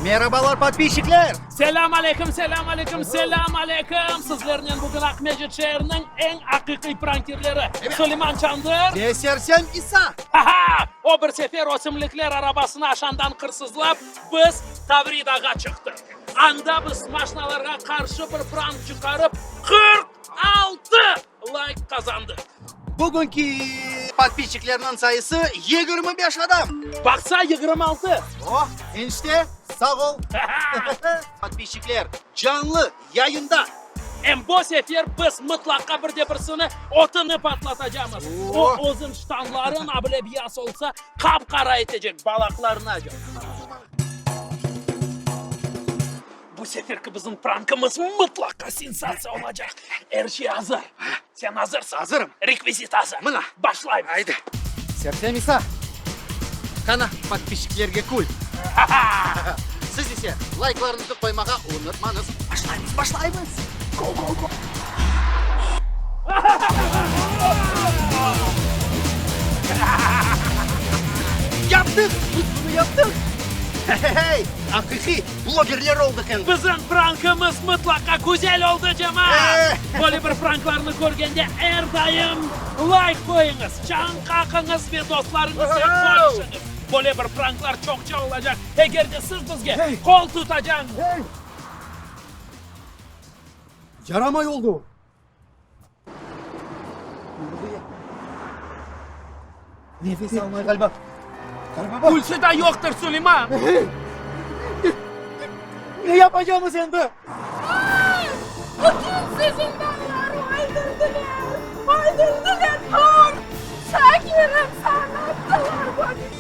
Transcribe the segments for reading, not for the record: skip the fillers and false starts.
Merabalar, podpisçikler! Selâm aleyküm, selâm aleyküm, selâm aleyküm! Sizlernen bugün Aqmescit şeeriniñ eñ aqiqiy prankerleri Suleyman Çandır. Ve Sersem İsa! Ha-ha! O bir sefer ösümlikler arabasını aşandan qırsızlap, biz Tavridağa çıqtıq. Anda biz maşnalarğa qarşı bir prank çıqarıp, 46 layk qazandıq. Bugünki podpisçiklerniñ sayısı 25 adam. Baqsa, 26. Oh, enişte, sağ ol. Podpisçikler, canlı yayında. Em bu sefer biz mıtlaqa bir de birsini otını patlatacamız. O uzun ştanların, a bile biyaz olsa, qap-qara etecek balaqlarınaca. Bu seferki bizim prankımız mıtlaqa sensatsiya olacaq. Er şey azır. Sen azırsıñ? Azırım. Rekvizit azır. Mına. Başlaymız. Aydı. Sersem İsa, qana, podpisçiklerge kül. Siz ise layklarıñıznı qoymağa unutmañız. Başlaymız, başlaymız! Go, go, go! Yaptıq! Biz bunı yaptıq! Hey-hey-hey! Aqiqiy blogerler oldıq endi! Bizim prankımız mıtlaqa güzel oldı, cemaat! Böyle bir pranklarnı körgende er daim layk qoyıñız, çañ qaqıñız ve dostlarıñıznen bölüşiñiz! Böyle bir pranklar çoqça olacaq, eger de siz bizge qol tutacañız! Yaramay oldı o. Nefes almay ğaliba. Qarababa. Pulsı da yoqtır, Suleyman. Ne yapacağımız endi? Ay! Bütün siziñ balaları öldürdiler! Öldürdiler! Tur! Şakirim, saña attılar bu balaları!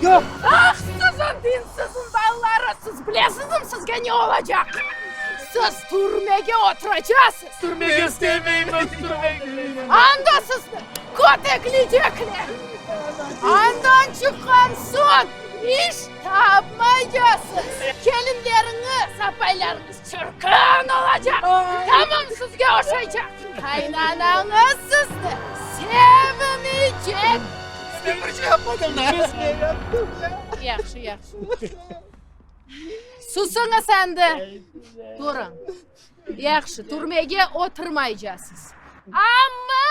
Yoq! Ah, siziñ dinsiziñ balaları! Siz bilesizmi, sizge ne olacaq? Siz türmege oturacasız! Türmege istemeymiz, türmege! Anda sizni kötekleycekler! Andan çıqqan soñ iş tapmaycasız! Kelinleriñiz, apaylarıñız çirkin olacaq, tamam sizge oşaycaq! Qaynanañız sizni sevinecek! Men bir şey yapmadım da. Ne yaptım ya? Yahşı, yahşı. Susıñız endi. Turıñ. Yahşı, türmege oturmaycasız. Amma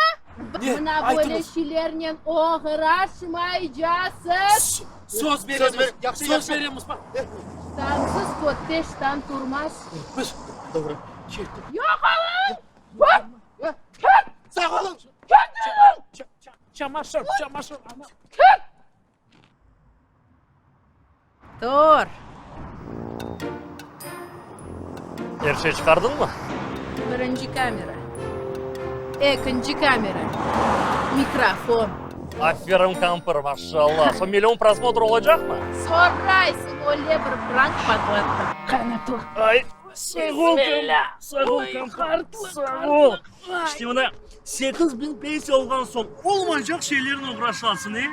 mına böyle şeylernen oğraşmaycasız. Söz beremiz, söz beremiz. Ştansız kötte ştan turmaz. Doğru. Yoq oluñ! Ket! Sağ oluñ! Ket! Çamaşır, çamaşır, ana. Ket! Tur! Er şey çıqardıñmı? Birinci kamera. Ekinci kamera. Mikrofon. Aferin, kampır, maşallah. Soñ million prosmotr olacaqmı? Soraysıñ, öyle bir prank patlattım. Qani, tur. Ay, sağ ol, sağ ol, kampır, sağ ol. İşte mına 8000 pensiya alğan soñ olmaycaq şeylernen oğraşasıñ, e?